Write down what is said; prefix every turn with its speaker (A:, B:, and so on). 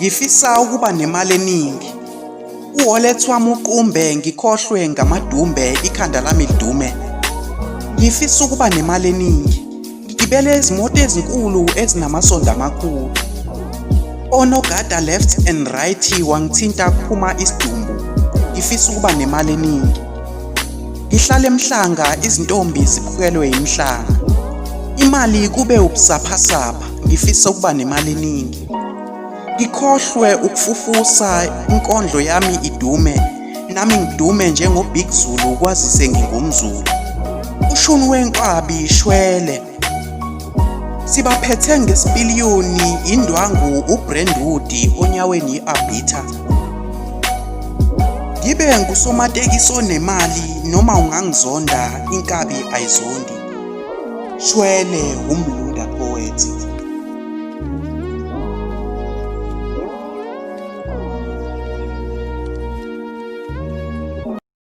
A: Ngifisa ukuba nemali eningi. U-wallet wami uqumbe ngikhohlwe ngamadumbe ikhanda lami lidume. Ngifisa ukuba nemali eningi. Ngigibele izimoto ezinkulu ezinamasondo amakhulu. Onogada left and right wangithinta kuphuma isidumbu. Ngifisa ukuba nemali eningi. Ngihlale emhlanga izintombi ziphukelwe yimhlanga. Imali kube ubusaphasapha ngifisa ukuba nemali eningi. Ngikhohlwe ukufufusa inkondlo yami idume nami ngidume njengoBig Zulu kwazise ngingumZulu. Ushuni wenkabi shwele. Sibaphethe ngesipiliyoni indwangu uBrandwood onyaweni i-Arbiter. Ngibe ngusomatekisi onemali noma ungangizonda inkabi ayizondi. Shwele wumlunda poet.